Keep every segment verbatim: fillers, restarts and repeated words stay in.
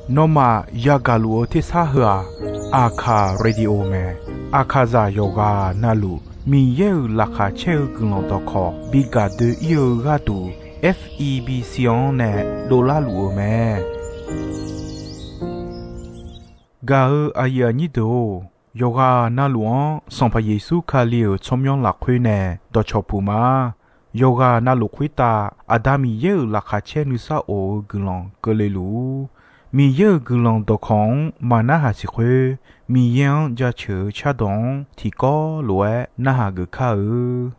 Nawmaf yagaq luf-eu tersar heu-aq, Aqkaq Radio mae. Aqkaqzaq yawqghaq navluf Miqyaer-euq laqkhaq caer-eu guiqlanq dawqkawq bi gaq doe-ir-eu gharduq, F E B C-anr nae dovlar luf-eu mae. Gaq-eu aqyuif aqnyir deuq-or, yawqghaq navluf-anr Sanqpaq Yeqsur Kali-euq tsawrmyanr lafkhoer nae dawqcawq puq ma. Yawqghaq navluf khoertav Aqda Miqyaer-euq laqkhaq caer nuisar of-eu guiqlanq keuvle luf-ur. Miqyaer-euq guiqlanq dawqkawq-anr maqnarhaq siq khoer, Miqyaer-anr jaceuq-eu cardawq-anr tiqkawv lof-aer narhaq geuf kar-eu.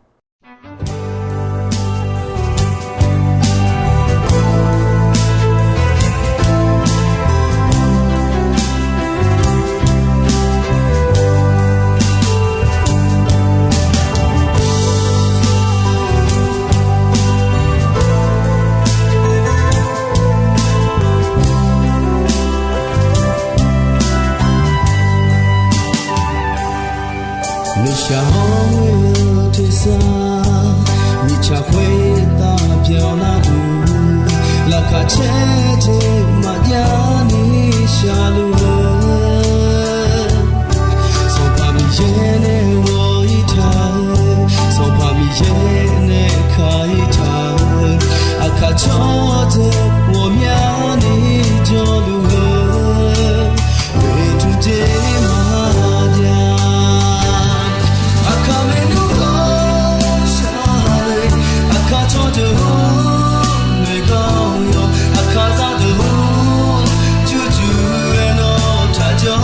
Nuishaq-anr ghoe-eu tersar, mirtsaq khoertav byanlar-eu, laqkhaq caer jeq maqjav ni shaqluf-eu, Sanqpaq Miqyaer nae ghawq-ir taq-eu, Sanqpaq Miqyaer nae ka-ir taq-eu, aqkaq tsawrdeuq ghawqmyani jawrluf-eu, oeqtmq jeq maqjav. Aqkaq maernmr ghawqshaq le, aqkaq tsawrdeuq-or, noeqgar-awr yawq, aqkaq zaqdeuq-or, jurjur-aer nawr taqjawr.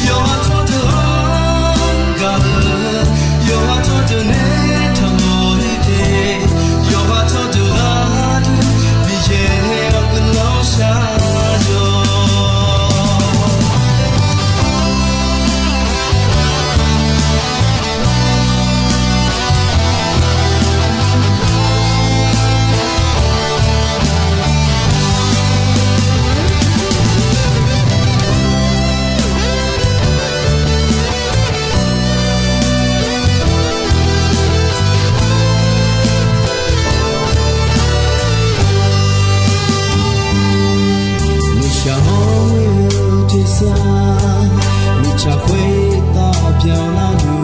Yawqha tsawrdeuq-anr gaq-eu, yawqha tsawrdeuq nae taqmawr-ir de, yawqha tsawrdeuq gharduq Miqyaer-awr guiqlanq shar-awq. Nuishaq-anr ghoe-eu tersar, mirtsaq khoertav byanlar-eu,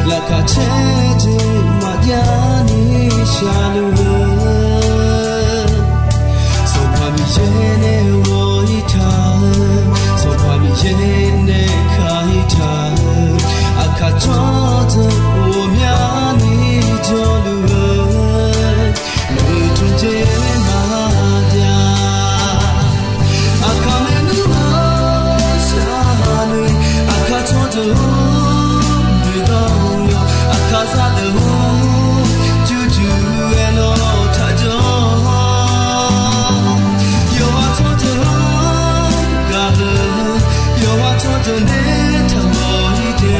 laqkhaq caer jeq maqjav ni shaqluf-eu, Sanqpaq Miqyaer nae ghawq-ir taq-eu, Sanqpaq Miqyaer nae ka-ir taq-eu, aqkaq tsawrdeuq ghawqmyani jawrluf-eu, oeqtmq jeq maqjav. Aqkaq maernmr ghawqshaq le, aqkaq tsawrdeuq-or, noeqgar-awr yawq, aqkaq zaqdeuq-or, jurjur-aer nawr taqjawr. Yawqha tsawrdeuq-anr gaq-eu, yawqha tsawrdeuq nae taqmawr-ir de,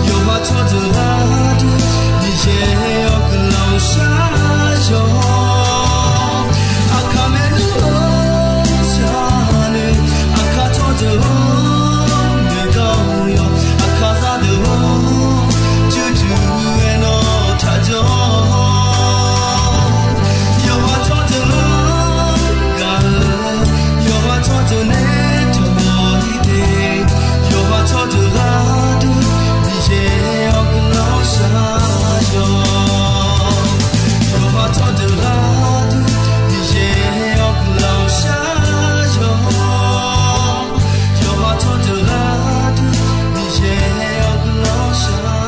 yawqha tsawrdeuq gharduq Miqyaer-awr guiqlanq shar-awq. Aqkaq maernmr ghawqshaq le, aqkaq tsawrdeuq-or, noeqgar-awr yawq, aqkaq zaqdeuq-or, jurjur-aer nawr taqjawr. Yawqha tsawrdeuq-anr gaq-eu, yawqha tsawrdeuq nae taqmawr-ir de, yawqha tsawrdeuq gharduq Miqyaer-awr guiqlanq shar-awq. Yawqha tsawrdeuq gharduq Miqyaer-awr guiqlanq shar-awq. Yawqha tsawrdeuq gharduq Miqyaer-awr guiqlanq shar-awq.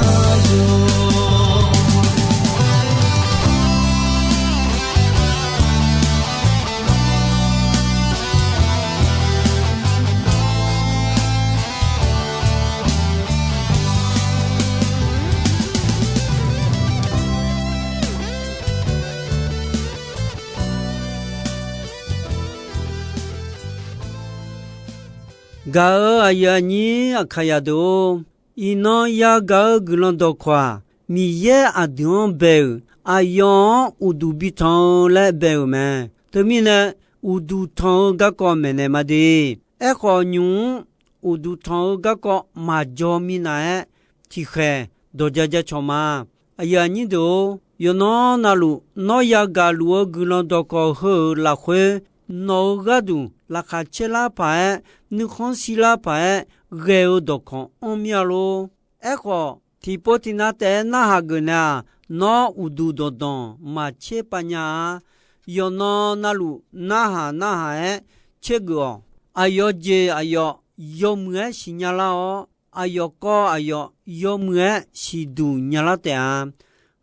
Gaq-eu aqyuif aqnyir Aqkaqzaq deuq-or, iqnan yagaq-eu guiqlanq dawqkawq-aq, Miqyaer aqdui-anr bae-euq, aqyawf-anr uqduq bi tanq-eu laer bae-euq mae. Teumirnae, uqduq tanq-eu garkawv maeqnaeq ma de. Aerkhawf, nymq-mr uqduq tanq-eu garkawv maqjaw minav-aer, tiqkhaeq dawqja ja cawq ma. Aqyuif aqnyir deuq-or, Yawqnan navluf nawr yagaq luf-eu guiqlanq dawqkawq heu-euq lafkhoer, nawq-euq gharduq laqkhaq caerlar paq-aer, nuikhanr shirlar paq-aer ghae-eu dawqkawq anr mir-a lor. Aerkhawf, tiqpov tiqnav taef-aer narhaq geuf naeq-aq, nawr uqduq danqdanq maqtser pav nya-a. Yawqnan navluf narhaq narhaq-aer tsergeuf-awq. Aqyawf jeq aqyawf yawmuiq-aer siqnya lar-awr, aqyawf kawv aqyawf yawmuiq-aer siqduq nya lar taef-a.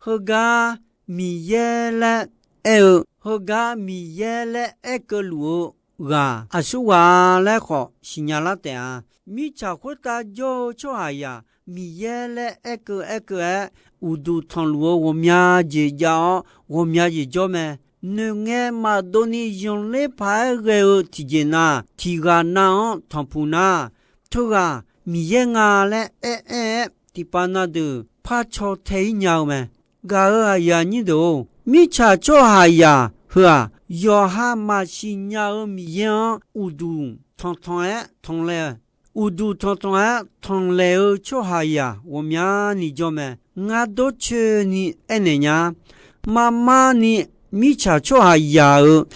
Heugar Miqyaer laer aer-eu, heugar Miqyaer laer aerkeuv luf-eu ghaq aqsurghaq-a laer khawf siqnya lar taef-a. Mirtsaq khoertav jawr-eu tsawrhaqzaq Miqyaer laer aerkeuv aerkeuv-aer, uqduq tanqluf-eu ghawqmya jeq jav-awr ghawqmya jeq jawr mae. Noeqngae maqdov ni zanqler paq-aer ghae-eu tiqjeq na, tiq ghaq nav-anr tanqpuq nar, teughaq Miqyaer nga laer aer aer-aer tiqpav na deuq par caw tae-ir nya-eu mae. Gaq-euq aqyuif aqnyir deuq-or, mirtsaq tsawrhaqzaq heu-aq, yawqha maqsiq nya-eu Miqyaer-anr uqduq tanqtanq-aer tanqlaeq, uqduq tanqtanq-aer tanqlaeq-eu tsawrhaqzaq ghawqmyani jawr mae. Ngar dawrcoeni aernaeq nya. Marmar ni mirtsaq tsawrhaqzaq-euq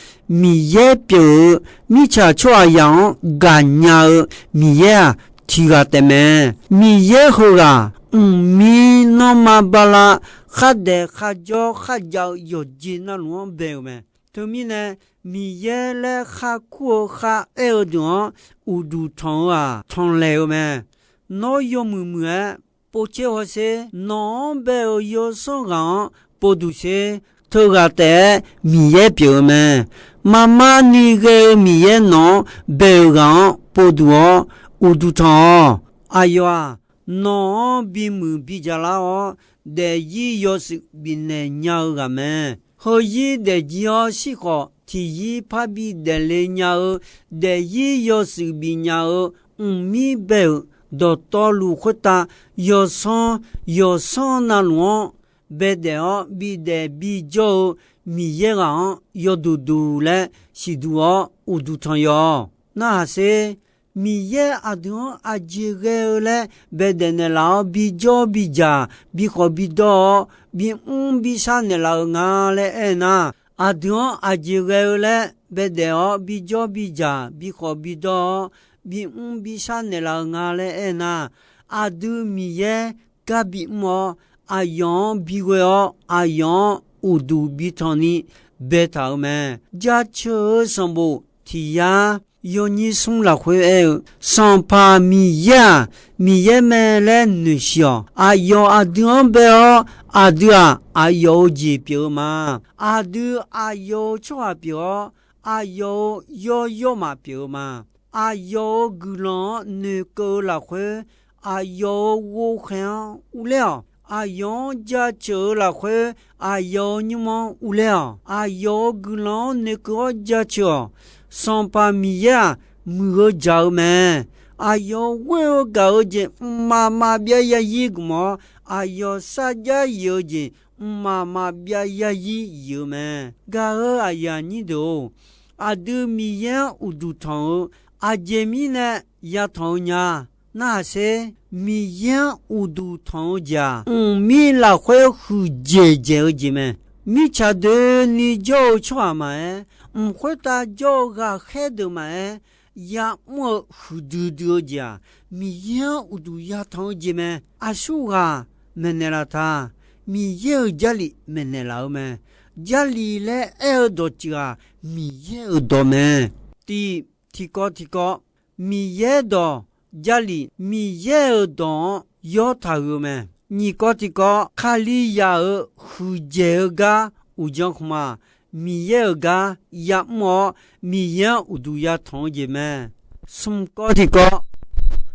Miqyaer pyeuf-eu, mirtsaq tsawrhaqzaq-anr gaqnya-eu Miqyaer-aq, tiq ghaq taef mae. Miqyaer heughaq mqmir nanrma bala, khardaef kharjawr kharjav-eu yawqjeq navluf-anr bae-euq mae. Teumirnae, Miqyaer laer kharkur-eu kharaer-eu deuq-anr uqduq tanq-eu-aq, tanqlaeq-eu mae. Nawr yawmuiq muiq-aer povtser hawsher. Nawq-anr bae-euq yawsanr ghaq-anr povduq sher. Teughaq taef-aer Miqyaer pyeuf-eu mae. Marmar ni ghae-eu Miqyaer nawq-anr bae-euq ghaq-anr povduq-awr uqduq tanq-awq. Aqyawf-aq, nawq-anr bimuiq bidzaq lar-awr, daefzir yawshuif bifnaeq nya-eu ghaq mae. Heuzir daefzir-awr shir khawf, tiqzir parbi daefle nya-eu, daefzir yawshuif bifnya-eu, mqmir bae-euq dawqtawvluf khoertav, yawsanr, yawsanr navluf-anr baedaef-awr bidaef bijawr-eu Miqyaer ghaq-anr yawduq duq laer siqduq-awr uqduq tanq yawq. Narhaq sher. Miqyaer aqdui-anr aqjeq ghae-eu laer baedaef naeqlaf-awr bijawr bidzaq bikhawf bidawr-awr bimr bishar naeqlaf-eu nga laer aernar, aqdui-anr aqjeq ghae-eu laer baedaef-awr bijawr bidzaq bikhawf bidawr-awr bimr bishar naeqlaf-eu nga laer aernar, aqdui Miqyaer gar bimr-awr, aqyawf-anr bighoe-awr, aqyawf-anr uqduq bitanq ni baetaq-euq mae. Jaceuq-eu sanqbof tiq yar yawnyir smr lafkhoer aer-eu, Sanqpaq Miqyaer-aq, Miqyaer mae laer noeqshiq-awq. Aqyawf aqdui-anr bae-awr, aqdui-aq, aqyawf-euq jeq pyeuf-eu ma. Aqdui aqyawf-euq tsawrhaq pyeuf-awr, aqyawf-euq yawr yawrmaf pyeuf-eu ma. Aqyawf-euq guiqlanq-anr noeqkeuv-eu lafkhoer, aqyawf-euq ghovkhaeq-anr urler-awq. Aqyawf-anr jaceuq-eu lafkhoer, aqyawf-euq nymr-anr urler-awq. Aqyawf-euq guiqlanq-anr noeqkeuv-awr jaceuq-awq. Sanqpaq Miqyaer-aq, muiq-eu dzaq-eu mae. Aqyawf ghoer-eu gaq-eu jeq mqmaq maqbyav yarzir gmq-awr, aqyawf sarjax yif-eu jeq mqmaq maqbyav yarzir yif-eu mae. Gaq-eu aqyuif aqnyir deuq-or, aqdui Miqyaer-anr uqduq tanq-eu aqjeq mirnae yatanq-eu nya. Narhaq sher. Miqyaer-anr uqduq tanq-eu jeq-aq, mqmir lafkhoer huiqdzaeq dzaeq-eu jeq mae. Mirtsaq doeni jawr-eu tsawrhaq maqaer, mq khoertav jawr-eu ghaqkhaer deuq maqaer, ya'mr-eu huiqdui dui-eu jeq-aq, Miqyaer-anr uqduq yatanq-eu jeq mae. Aqsurghaq maeqnaeq laf ta. Miqyaer-euq Jarlif maeqnaeq laf-eu mae. Jarlif laer aer-eu dawqtsuif-aq, Miqyaer-euq dawq mae. Tif, tiqkawv tiqkawv, Miqyaer dawq, Jarlif, Miqyaer-euq dawq-anr yawr taqhuiq-eu mae. Nyiq kawv tiqkawv, Kalizaq-euq huiqdzaeq-eu gar uqdzan khmq-aq, Miqyaer-euq gar ya'mr-awr, Miqyaer-anr uqduq yatanq-eu jeq mae. Smq kawv tiqkawv,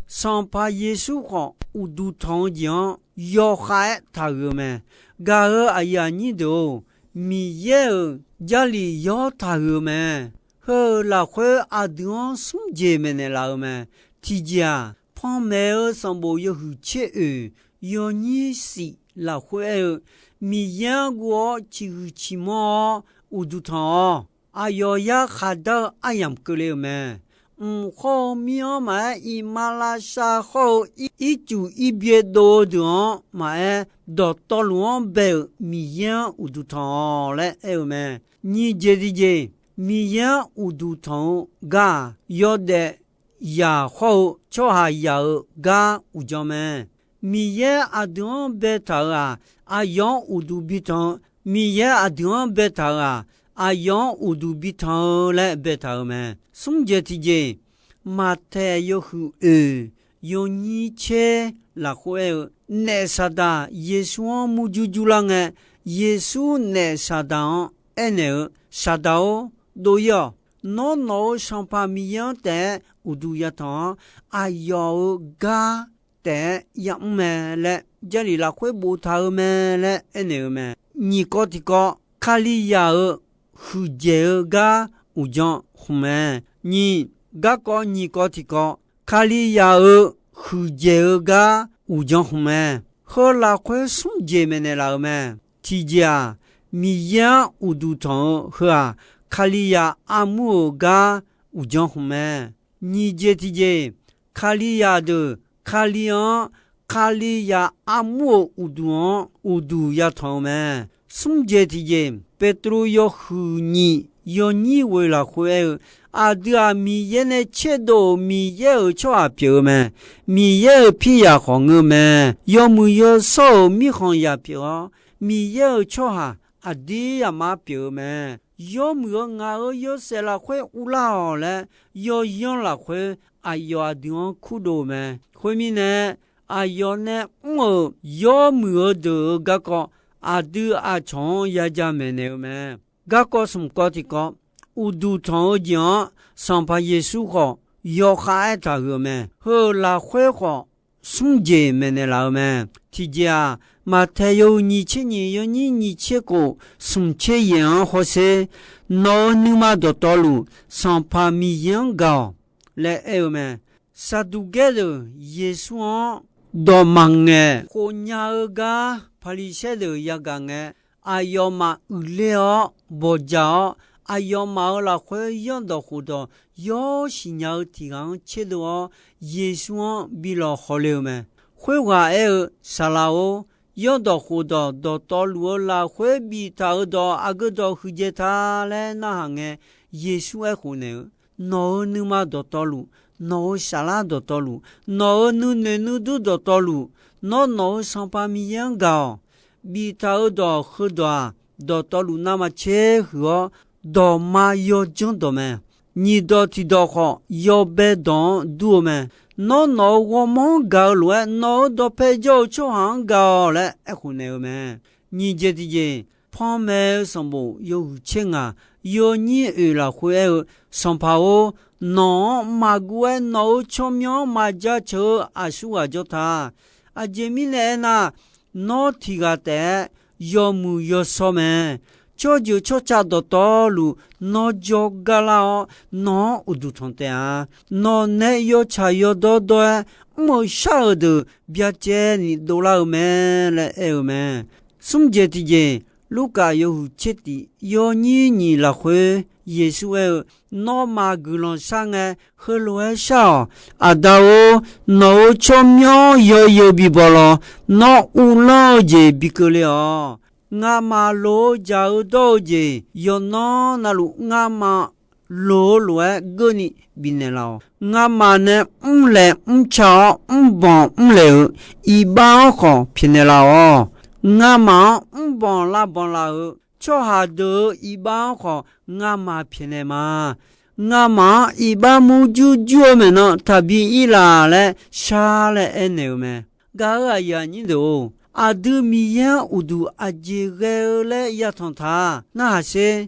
Sanqpaq Yeqsur khawf uqduq tanq-eu jeq-anr yawkhav-aer taqhuiq-eu mae. Gaq-eu aqyuif aqnyir deuq-or, Miqyaer-euq Jarlif yawr taqhuiq-eu mae. Heu-euq lafkhoer aqdui-anr smr jeq maeqnaeq laf-eu mae. Tiqjeq-aq, panmaeq-eu sanqbof yawhuiq tser oeq yawnyir shif lafkhoer aer-eu, Miqyaer-anr guv-awr ciqhuiq ciqmanr-awr uqduq tanq-awq. Aqyawf yar khaqdar-eu aryamq keuvle-euq mae. Mq khawr-eu mir-anr maqaer, iqmalavshav khawr-eu ircuf irbyae dov-eu deuq-anr maqaer, dawqtawvluf-anr bae-euq Miqyaer-anr uqduq tanq-awq laer aer-eu mae. Nyiq jeq tiqjeq, Miqyaer-anr uqduq tanq-eu gar-aq, yawdaef yaq khawr-eu tsawrhaq yaq-euq gar uqdzan mae. Miqyaer aqdui-anr baetaq-euq-aq, aqyawf-anr uqduq bi tanq-eu, Miqyaer aqdui-anr baetaq-euq-aq, aqyawf-anr uqduq bi tanq-eu laer baetaq-euq mae. Smr jeq tiqjeq, Maqtaeq yawhuiq oeq yawnyir tser lafkhoer aer-eu, naef Saqdaq Yeqsur-anr murjur jurlar ngae, Yeqsur naef Saqdaq-anr aernaeq-eu, Saqdaq-or, dov-ir-awq. Nawr nawq-euq Sanqpaq Miqyaer-anr taef-aer uqduq yatanq-awr, aqyawf-euq gar taef-aer yamr mae laer, Jarlif lafkhoer boftaq-eu mae laer aernaeq-eu mae. Nyiq kawv tiqkawv, Kalizaq-euq huiqdzaeq-eu gar uqdzan khmq mae. Nyiq, garkawv nyiq kawv tiqkawv, Kalizaq-euq huiqdzaeq-eu gar uqdzan khmq mae. Heu lafkhoer smr jeq maeqnaeq laf-euq mae. Tiqjeq-aq, Miqyaer-anr uqduq tanq-eu heu-aq, Kalizaq armur-euq gar uqdzan khmq mae. Nyiq jeq tiqjeq, Kalizaq deuq Kali-anr, Kalizaq armur-euq uqduq-anr uqduq yatanq-eu mae. Smr jeq tiqjeq, Beqtuvluv yawhuiq nyiq yawnyir ghoeq lafkhoer aer-eu, aqdui-aq Miqyaer nae tserdov-euq Miqyaer-euq tsawrhaq pyeuf-eu mae. Miqyaer-euq piryaq khawf ngeur mae. Yawmuiq yawshawr-euq mirkhanqzaq pyeuf-awr, Miqyaer-euq tsawrhaq aqdir aqmar pyeuf-eu mae. Yawmuiq-eu ngaq-euq yawshaef lafkhoer uvlar-awq laer, yawyanr lafkhoer aqyawf aqdui-anr kurdov-eu mae. Khoermirnae, aqyawf nae mr-euq yawmuiq-eu deuq-euq garkawv aqdui aqcawq-anr yaja maeqnaeq-eu mae. Garkawv smq kawv tiqkawv, uqduq tanq-eu jeq-anr Sanqpaq Yeqsur khawf yawkhav aertaq huiq-eu mae. Heu-euq lafkhoer khawf smr jeq maeqnaeq laf-eu mae. Tiqjeq-aq, Maqtaeq yawhuiq nyiq tser nyiq yawnyir nyiq tser khof smq tser yaeq-anr hawsher, nawq-euq nuima dawqtawvluf Sanqpaq Miqyaer-anr gaq-awq laer aer-eu mae. Saqduqgaer deuq Yeqsur-anr dawqmaq ngaeq khofnya-eu gar Paqliqsaer deuq yagaq ngae, aqyawfmaf uiqler-awr bawqjaq-awr, aqyawfmaf-euq lafkhoer yanrdawq khofdawq yawr siqnya-eu tiq ghaq-anr tserdov-awr, Yeqsur-anr bi lawq hawle-eu mae. Khoerghaq aer-eu, Saqlaq-or, yanrdawq khofdawq dawqtawvluf-eu lafkhoer biftaq-euq dawq aqgeu dawq huiqdzaeq ta laer narhaq ngae, Yeqsur aerkhof naeq-eu, nawq-euq nuima dawqtawvluf, nawq-euq saflar dawqtawvluf, nawq-euq nuinoeq nuidur dawqtawvluf, nawr nawq-euq Sanqpaq Miqyaer-anr gaq-awq. Biftaq-euq dawq heudawq-aq, dawqtawvluf navmaqtser huiq-awr, dawqma yawdzanr dawq mae. Nyiq dawq tiq dawq khawf, yawbae dawq-anr dur-eu mae. Nawr nawq-euq ghawrmawr-anr gaq-eu lof-aer, nawq-euq dawqpae jawr-eu tsawrhaq-anr gaq-awq laer aerkhof naeq-eu mae. Nyiq jeq tiqjeq, Panmaeq-eu sanqbof yawhuiq tser ngaq yawnyir oeq lafkhoer aer-eu, Sanqpaq-or, nawq-anr maqguv-aer nawq-euq tsawrmyanr-anr maqjaceuq-eu aqsurghaq jawr ta. Aqjeq mirnae aernar, nawr tiq ghaq taef-aer yawmuiq yawshawr mae. Tsawrjeuq tsawrca dawqtawvluf nawr jawrgar lar-awr, nawq-anr uqduq tanq taef-a. Nawq nae yawtsaq yawdawr dawr-aer mr-eu shar-euq deuq byacaevni dovlar-eu mae laer aer-eu mae. Smr jeq tiqjeq, Lurkaf yawhuiq tser tiq yawnyir nyiq lafkhoer Yeqsur aer-eu, Nawmaf guiqlanq shar ngae, heulof-aer shar-awq. Aqda-or, nawq-euq tsawrmyanr yawzeu bibaw lawr. Nawr uvlanr-eu jeq bi keuvle-awq. Ngamaf loq-eu jaq-eu dawr-eu jeq yawqnan navluf ngamaf loq-eu lof-aer geuvni bifnaeq laf-awq. Ngamaf nae mrlaeq mrca-awr mrbanq mrlaeq-euq iqbax-anr khawf pyaeqnaeq laf-awq. Ngamaf-anr mrbanq lavbanq laf-euq tsawrhaq deuq-euq iqbax-anr khawf ngamaf pyaeqnaeq ma. Ngamaf-anr iqbax murjur jur-eu maeqnan taqbi ir laf laer shar laer aernaeq-eu mae. Gaq-euq aqyuif aqnyir deuq-or, aqdui Miqyaer-anr uqduq aqjeq ghae-eu laer yatanq taq narhaq sher.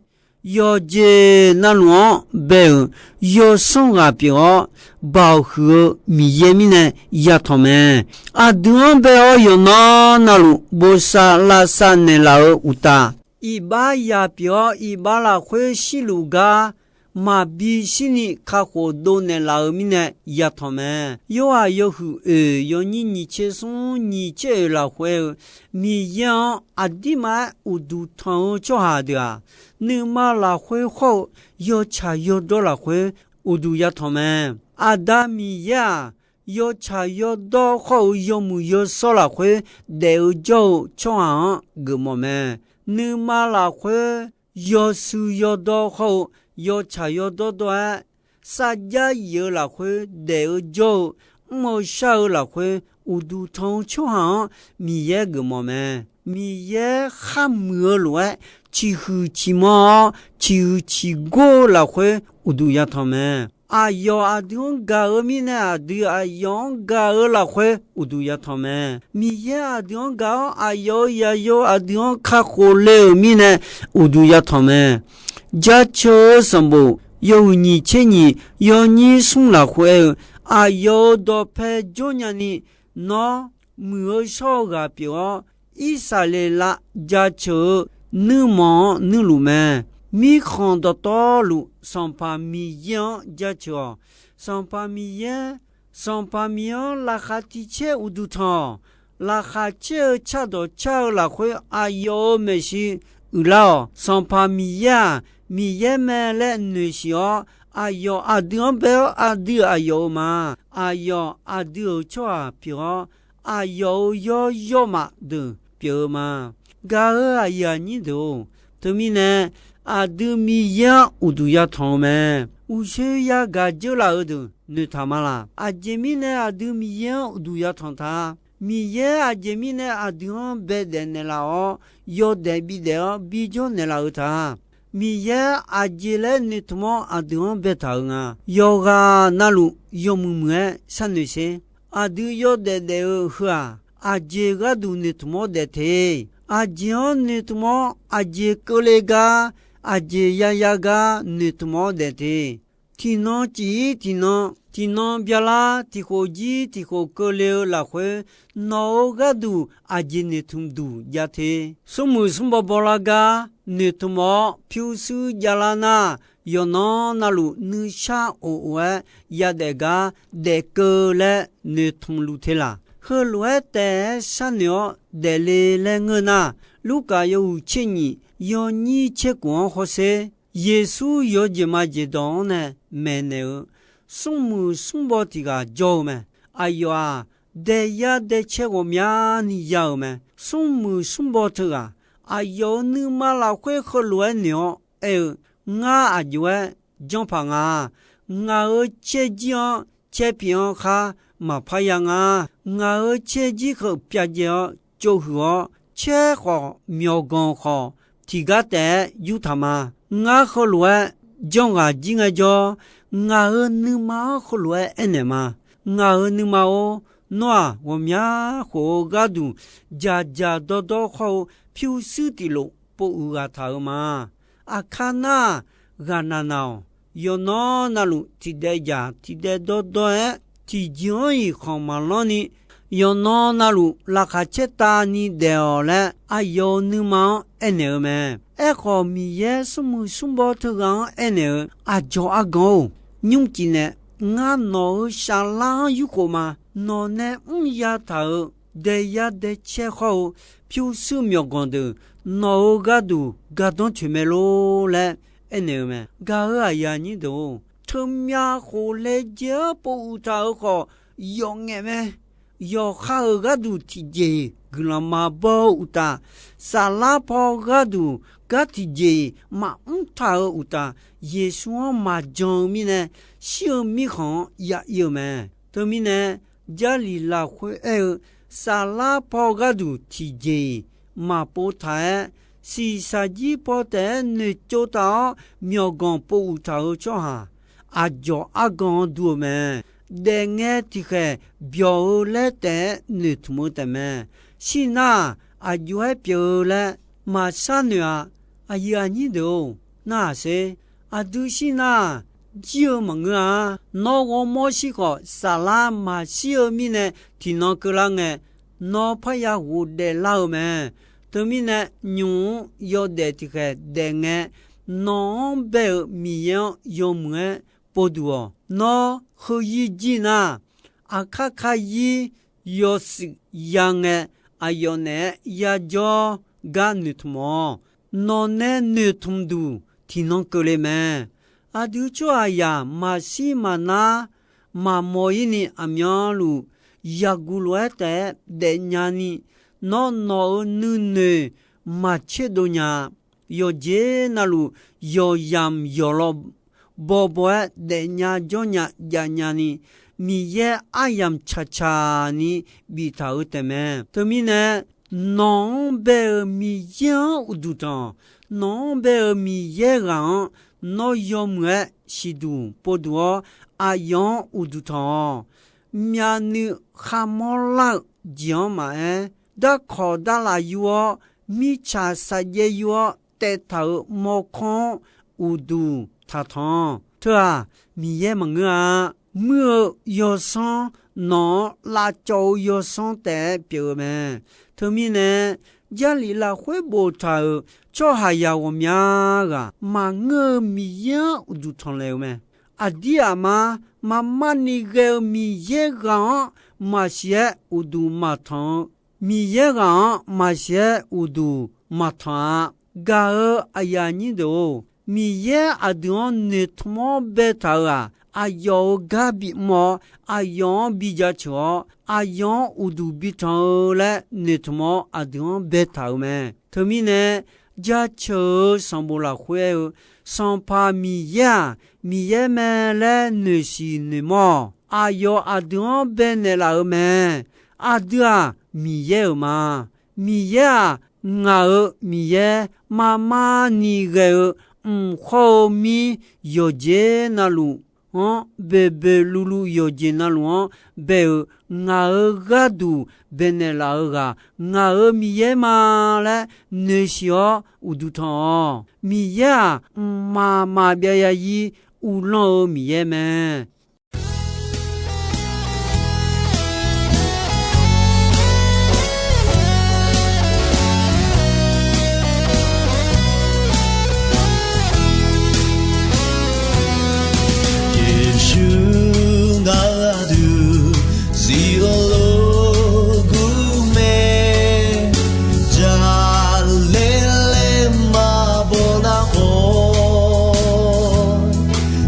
Yawqjeq navluf-anr bae-euq yawsanr ghaq pyeuf-awr, Baoq huiq-eu Miqyaer mirnae yatanq mae. Aqdui-anr bae-awr yawqnan navluf bosav lavsav naeqlaf-euq uqtaf, iqbax yaq pyeuf-awr iqbax lafkhoer shirluf gar maqbi shirni kakhof dovnaeq laf-euq mirnae yatanq mae. Yorhaq yawhuiq oeq yawnyir nyiq tser smr nyiq tser oeq lafkhoer-eu, Miqyaer-anr aqdirma-aer uqduq tanq-eu tsawrhaq deuq-aq, nuima lafkhoer khawr-eu yawtsaq yawdawr lafkhoer uqduq yatanq mae. Aqda Miqyaer-aq, yawtsaq yawdawr khawr-eu yawmuiq yawshawr lafkhoer daef-eu jawr-eu tsawrhaq-anr geufmawf mae. Nuima lafkhoer yawshuif yawdawr khawr-eu yawtsaq yawdawr dawr-aer, sarjax yif-eu lafkhoer daef-eu jawr-eu, mr-eu shar-eu lafkhoer uqduq tanq-eu tsawrhaq-anr Miqyaer geufmawf mae. Miqyaer kharmuiq-eu lof-aer ciqhuiq ciqmanr-awr, ciqhuiq ciqgor-eu lafkhoer uqduq yatanq mae. Aqyawf aqdui-anr gaq-eu mirnae, aqdui aqyawf-anr gaq-eu lafkhoer uqduq yatanq mae. Miqyaer aqdui-anr gaq-awr, aqyawf-euq zaqyo aqdui-anr kakhof le-euq mirnae uqduq yatanq mae. Jaceuq-eu sanqbof yawhuiq nyiq tser nyiq yawnyir smr lafkhoer aer-eu, aqyawf-euq dawqpae jawrnya ni nawr muiq-eu shawr-eu ghaq pyeuf-awr, Irsaqleqlav jaceuq-eu nuirmanq-anr nuirluf mae. Mirkhanq dawqtawvluf Sanqpaq Miqyaer-anr jaceuq-awq. Sanqpaq Miqyaer, Sanqpaq Miqyaer-anr laqkhaq tiq caer uqduq tanq-awq. Laqkhaq caer-eu cardawq car-eu lafkhoer aqyawf-euq maeqshi uiqlar-awq. Sanqpaq Miqyaer-aq, Miqyaer mae laer noeqshiq-awr, aqyawf aqdui-anr bae-awr, aqdui aqyawf-euq ma. Aqyawf aqdui-euq tsawrhaq pyeuf-awr, aqyawf-euq yawr yawrmaf deuq pyeuf-eu ma. Gaq-euq aqyuif aqnyir deuq-or, teumirnae aqdui Miqyaer-anr uqduq yatanq-eu mae. Uqshoe yagaq dzeur laf-eu deuq noeqtaq ma laq? Aqjeq mirnae aqdui Miqyaer-anr uqduq yatanq ta? Miqyaer aqjeq mirnae aqdui-anr baedaef naeqlaf-awr, yawdaef bidaef-awr bijawr naeqlaf-eu ta? Miqyaer aqjeq laer noeqtmq-awr aqdui-anr baetaq-euq nga. Yawqghaq navluf yawmuiq muiq-aer sharnoeq sher. Aqdui yawdaef daef-eu heu-aq, aqjeq gharduq noeqtmq-awr daef te. Aqjeq-anr noeqtmq-awr aqjeq keuvle gar, aqjeq yaya gar noeqtmq-awr daef te. Tiqnan cif-ir tiqnan, tiqnan byalar tiqkhof jir tiqkhof keuvle-eu lafkhoer, nawq-euq gharduq aqjeq noeqtmq duq jav te. Smrmuiq smrbaw bawlar gar noeqtmq-awr pyurshuir javlar nar, yawqnan navluf nuishar of of-aer yadaef gar daefkeuv laer noeqtmq luf te laq? Heulof-aer taef-aer sharnoeq-awr daefle laer ngeur nar, Lurkaf yawhuiq tser nyiq yawnyir tser khof-anr hawsher. Yeqsur yawjeq majeq dawq-anr nae maeqnaeq-eu smrmuiq smrbaw tiq ghaq jawr-eu mae. Aqyawf-aq, daeqya daeqcae ghawqmyani ya-euq mae. Smrmuiq smrbaw teughaq, aqyawf-euq nuima lafkhoer heulof-aer noeq-awr aer-eu, Ngar aqjox-aer janrpaq nga. Ngaq-euq caerjir-anr caerpif-anr khar maqpar ya nga. Ngaq-euq caerjir kheuf pyavjaev-awr tsovhuiq-awr, caer khawf myawqganq khawf tiqgar taef-aer yurtaq ma. Ngar heulof-aer janrghaq jir ngaejawr, ngaq-euq nuima-anr heulof-aer aernaeq ma. Ngaq-euq nuima-or, nawr-aq ghawqmya khof-eu gharduq dzaqdzaq dawrdawr khawr-eu pyurshuir tiqlof pov uiq ghaq taq-euq ma. Aqkar nar-aq, ghaqnaq naq-awq. Yawqnan navluf tiqdaev dzaq tiqdaev dawrdawr-aer, tiqjeq-anr iqkhanq maqlanr ni, yawqnan navluf laqkhaq caertavni daef-awq laer, aqyawf-euq nuima-anr aernaeq-eu mae. Aerkhawf, Miqyaer smrmuiq smrbaw teughaq-anr aernaeq-eu, Aqdzawq arganq-or, nymrcif nae ngar nawq-euq saflar-anr yurkhof ma. Nawq nae mr yataq-euq daeqya daeqcae khawr-eu pyurshuir myawqganq deuq nawq-euq gharduq gardanr coeq mae lor laer aernaeq-eu mae. Gaq-euq aqyuif aqnyir deuq-or, teumyav khof laejae-anr pov uiq taq-euq khawf yawf ngaef mae. Yawqha-euq gharduq tiqjeq-iq guiqlanq maqbaw-eu uqtaf, saflar paw gharduq gar tiqjeq-iq maqmr taq-euq uqtaf, Yeqsur-anr maqjan-eu mirnae, shir-eu mirkhanq-anr ya ir-eu mae. Teumirnae, Jarlif lafkhoer aer-eu, saflar paw gharduq tiqjeq-iq maqpov taq-aer, shiqshaq jir paw taef-aer noeqtsov taq-awr myawqganq pov uiq taq-euq tsawrhaq, aqdzawq arganq-anr dur-eu mae. Daefngae tiqkhaeq byawq-eu laer taef-aer noeqtmq-eu taefmae. Shir nar-aq, aqjox-aer pyeuf-eu laer maqshar noeq-a. Aqyuif aqnyir deuq-or, narhaq sher. Aqdui shir nar-aq, jir-eu maqngeur-a. Nawr ghawrmawr shir khawf, saflar maqshir-eu mirnae tiqnan keuvlar ngae, nawr parya ghofdaef lar-eu mae. Teumirnae, nymq-mr yawdaef tiqkhaeq daefngae, nawq-anr bae-eu Miqyaer-anr yawmuiq-aer povduq-awq. Nawr heuzir jir nar, aqkar kazir yawshuif ya ngae, aqyawf naeq-aer yajawr gar noeqtmq-awq. Nawq nae noeqtmq duq tiqnan keuvle mae. Aqdui tsawrhaqzaq maqshir maqnar maqmawf-ir ni aqmyanluf yaqguq lof-aer taef-aer daefnya ni, nawr nawq-euq nuinoeq maqtserdov nya-a. Yawqjeq navluf yawqyamq yawqlaw bawbaw-aer daefnya jawrnya javnya ni, Miqyaer aryamq caqcaq ni biftaq-eu taefmae. Teumirnae, nawq-anr bae-eu Miqyaer-anr uqduq tanq. Nawq-anr bae-eu Miqyaer ghaq-anr nawr yawmuiq-aer siqduq povduq-awr, aqyawf-anr uqduq tanq-awq. Myavnuiv kharmawr lar-eu jeq-anr maqaer, darkawq darlaf yur-awr, mirtsaq saqjaev yur-awr taevtaq-euq mawrkawr-anr uqduq taqtanq. Teu-aq, Miqyaer maqngeur-a. Muir-eu yawsanr nawq-anr lavcawv-eu yawsanr taef-aer pyeuf-eu mae. Teumirnae, Jarlif lafkhoer boftaq-euq tsawrhaqzaq ghawqmya ghaq maqngeur-eu Miqyaer-anr uqduq tanqlaeq-eu mae. Aqdir aqmar maqmarni ghae-eu Miqyaer ghaq-anr maqsiq-aer uqduq maqtanq-eu, Miqyaer ghaq-anr maqsiq-aer uqduq maqtanq-a. Gaq-eu aqyuif aqnyir deuq-or, Miqyaer aqdui-anr noeqtmq-awr baetaq-euq-aq, aqyawf-euq gar bimr-awr, aqyawf-anr bi jaceuq-awr, aqyawf-anr uqduq bitanq-eu laer noeqtmq-awr aqdui-anr baetaq-euq mae. Teumirnae, jaceuq-eu sanqbof lafkhoer aer-eu, Sanqpaq Miqyaer-aq, Miqyaer mae laer noeqsiq noeqmawr-awq. Aqyawf aqdui-anr baenaeq laf-euq mae. Aqdui-aq, Miqyaer-euq ma. Miqyaer-aq, ngaq-euq Miqyaer, marmarni ghae-eu, mq khawr-eu mir yawqjeq navluf-anr boeqboeq luvluv yawqjeq navluf-anr bae-euq ngaq-euq gharduq baenaeq laf-eu ghaq, ngaq-euq Miqyaer ma laer noeqsiq-awr uqduq tanq-awq. Miqyaer-aq, mqmaq maqbyav yazir uvlanr-eu Miqyaer mae. Yeqsur ngaq-euq aqdui zif-eu lof gur mae. Jaqlaer laer maqbaw nar khawf,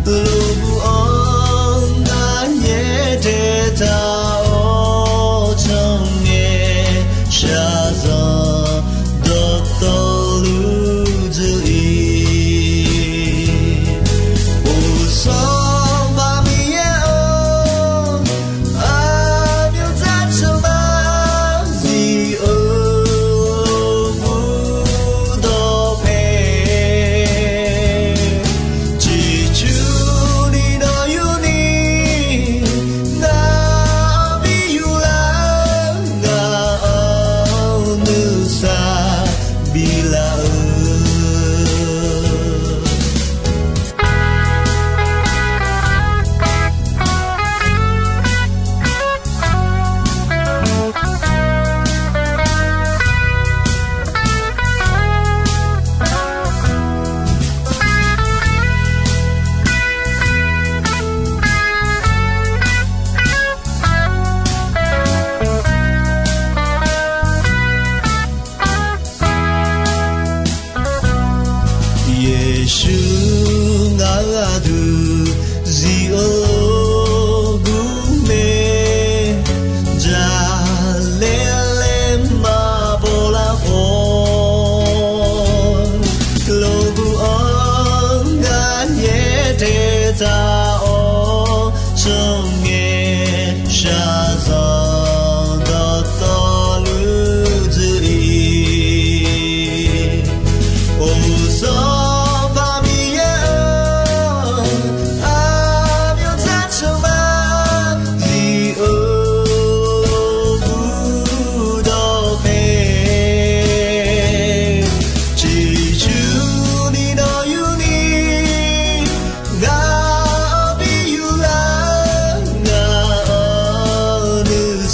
lof gur-anr ngar nyaer daetaq-awr, tsawrngae shaqzanq dawqtawvluf dzuif-ir. Uqsanq Miqyaer-or, aqmyanluf jaceuq-a zif-eu murdawq mae. Ciqcurni nawr yurni, ngaq-anr bi yuflar, ngaq-anr nuisar biflaf-eu. Yeqsur ngaq-euq aqdui zif-eu lof gur mae. Jaqlaer laer maqbaw lar khawf, lof gur-anr ngar nyaer daetaq-awr, tsawrngae shaqzanq dawqtawvluf dzuif-ir. Uqsanq Miqyaer-or, aqmyanluf jaceuq-a zif-eu murdawq mae. Ciqcurni nawr yurni, ngaq-anr bi yuflar, ngaq-anr nuisar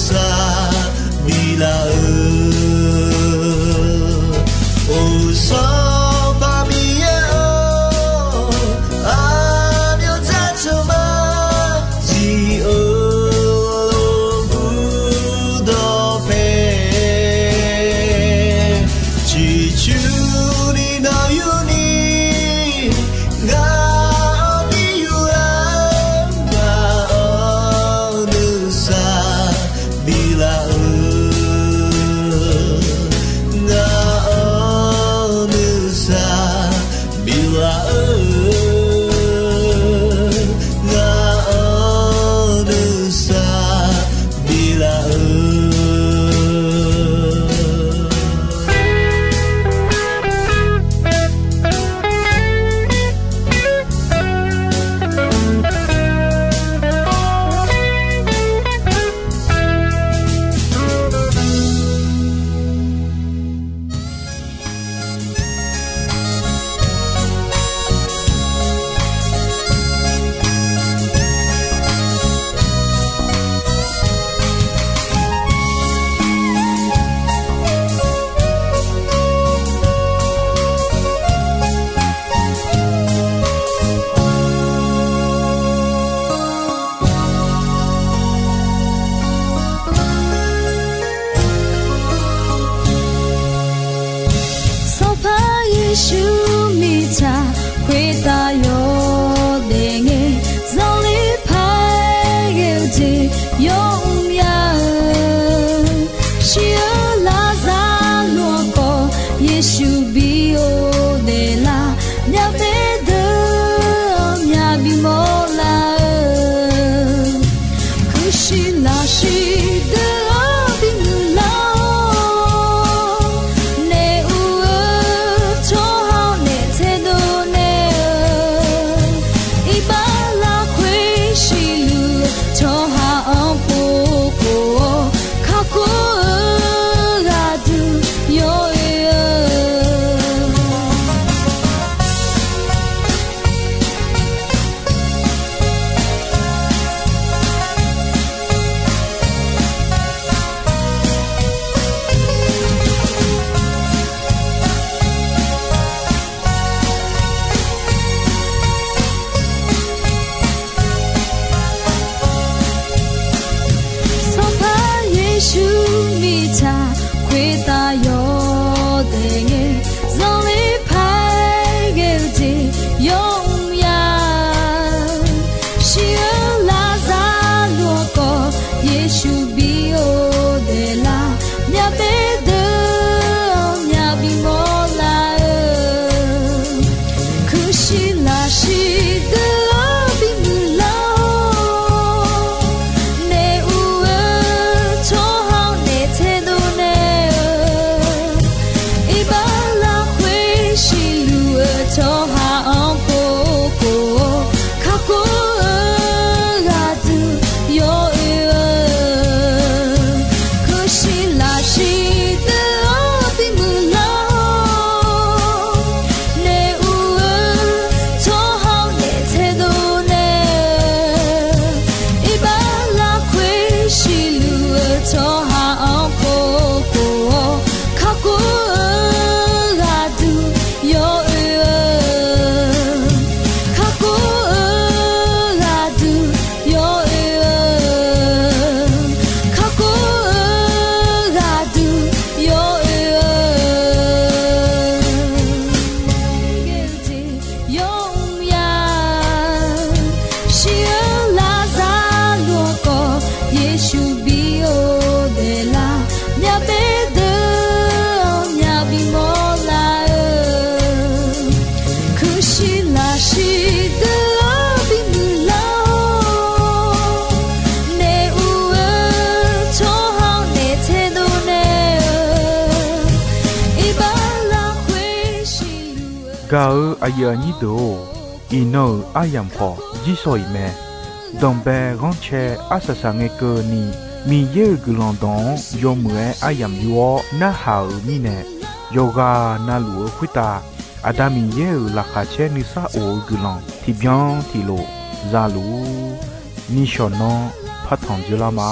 Kuirshir lafshir deuq-anr bimuiq lar-awr, naef uv-eu tsawrhaq-anr naef taedov naeq-eu, iqbax lafkhoer siqluf-eu tsawrhaq-anr pov khof-awr, kakhof-eu ghaqduq yawoe-eu. Kuirshir lafshir deuq-anr bimuiq lar-awr, naef uv-eu tsawrhaq-anr naef taedov naeq-eu, iqbax lafkhoer siqluf-eu tsawrhaq-anr pov khof-awr, kakhof-eu ghaqduq yawoe-eu. Kakhof-eu ghaqduq yawoe-eu. Kakhof-eu ghaqduq yawoe-eu. Yawmr ya shir-eu larzar luf-eu khawf, Yeqsur bi-eu daeqlar, myavbaef deuq-anr myavbi mawrlar-eu. Kuirshir lafshir deuq-anr bimuiq lar-awr, naef uv-eu tsawrhaq-anr naef taedov naeq-eu, iqbax lafkhoer siqluf-eu. Gaq-eu aqyuif aqnyir deuq-or, iqnan-euq aryamq khawf jirsawq iq mae. Danqbae ghanrcae arsaq saq ngae keuvni, Miqyaer-euq guiqlanq dawq-anr yawmuiq-aer aryamq yur-awr narhaq-euq mirnae, yawqghaq navluf-eu khoertav Aqda Miqyaer-euq laqkhaq caer nuisar of-eu guiqlanq tiqbyan tiqlof zaluf-ur. Nishawq nanr partanq dzeurlar ma.